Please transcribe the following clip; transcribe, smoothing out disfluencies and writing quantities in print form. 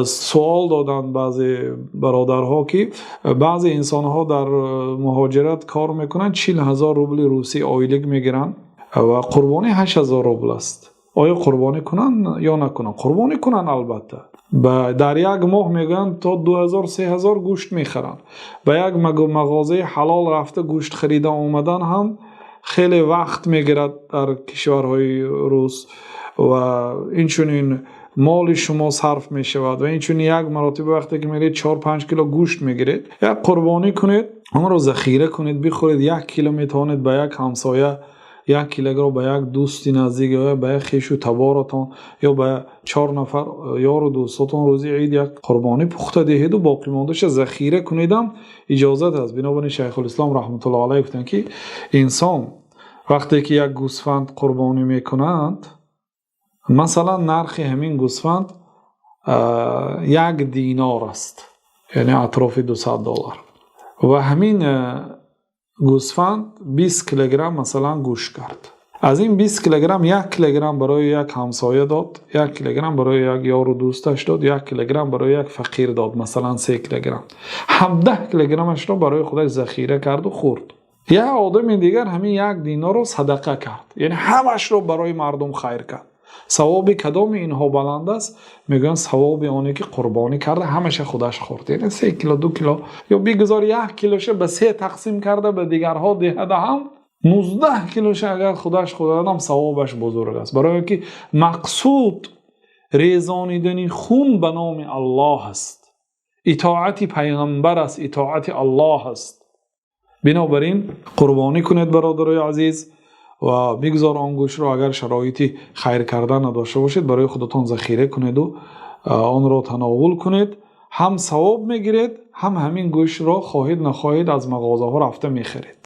Савол доданд баъзе бародарҳо, ки баъзе инсонҳо дар муҳоҷират кор мекунанд, 40 000 рубли русӣ ойлик мегиранд ва қурбонӣ 8000 рубл аст. Оё қурбонӣ кунанд ё накунанд? Қурбонӣ кунанд, албатта. Дар як моҳ, мегӯянд, то 2000, 3000 гӯшт мехаранд. Ба як мағозаи ҳалол рафта, гӯшт харида омадан ҳам хеле вақт мегирад дар кишварҳои рус ва инчунин моли шумо сарф мешавад. Ва инчунин як маротиба вақте ки меравед, 4-5 кило гӯшт мегиред. Як қурбонӣ кунед, онро захира кунед, бихӯред. 1 кило метавонед ба як ҳамсоя, 1 килограмм ба як дӯсти наздик ё ба як хешу таборатон ё ба чор нафар ёру дӯстотон рӯзи ид як қурбонӣ пухта диҳеду боқимондаша захира кунедам, иҷозат аст. Бинобар ин Шайхулислом раҳматуллоҳи алайҳ гуфтанд, ки инсон вақте ки як гӯсфанд қурбонӣ мекунад, масалан, нархи ҳамин гӯсфанд 1 динор аст, яъне атрофи 200 доллар, ва ҳамин гӯсфанд 20 килограмм, масалан, гӯшт кард. Аз ин 20 килограмм 1 килограмм барои як ҳамсоя дод, 1 килограмм барои як ёру дӯсташ дод, 1 килограмм барои як фақир дод, масалан, 3 килограмм. 17 килограммашро барои худаш захира карду хӯрд. Як одами дигар ҳамин 1 динорро садақа кард, яъне ҳамашро барои мардум хайр кард. Савоби кадоми инҳо баланд аст? Мегӯянд, савоби оне ки қурбонӣ карда, ҳамаша худаш хӯрд, яъне 3 кило, 2 кило ё бигузор 1 килоша ба се тақсим карда ба дигарҳо диҳада ҳам, 19 килоша агар худаш хӯрдам, савобаш бузург аст, барои он ки мақсуд резонидани хун ба номи Аллоҳ аст, итоати пайғамбар аст, итоати Аллоҳ аст. Бинобар ин қурбонӣ кунед, бародарои азиз, ва бигзор он гӯштро, агар шароити хайр кардан надошта бошед, барои худатон захира кунеду онро тановул кунед. Ҳам савоб мегиред, ҳам ҳамин гӯштро, хоҳед нахоҳед, аз мағозаҳо рафта мехаред.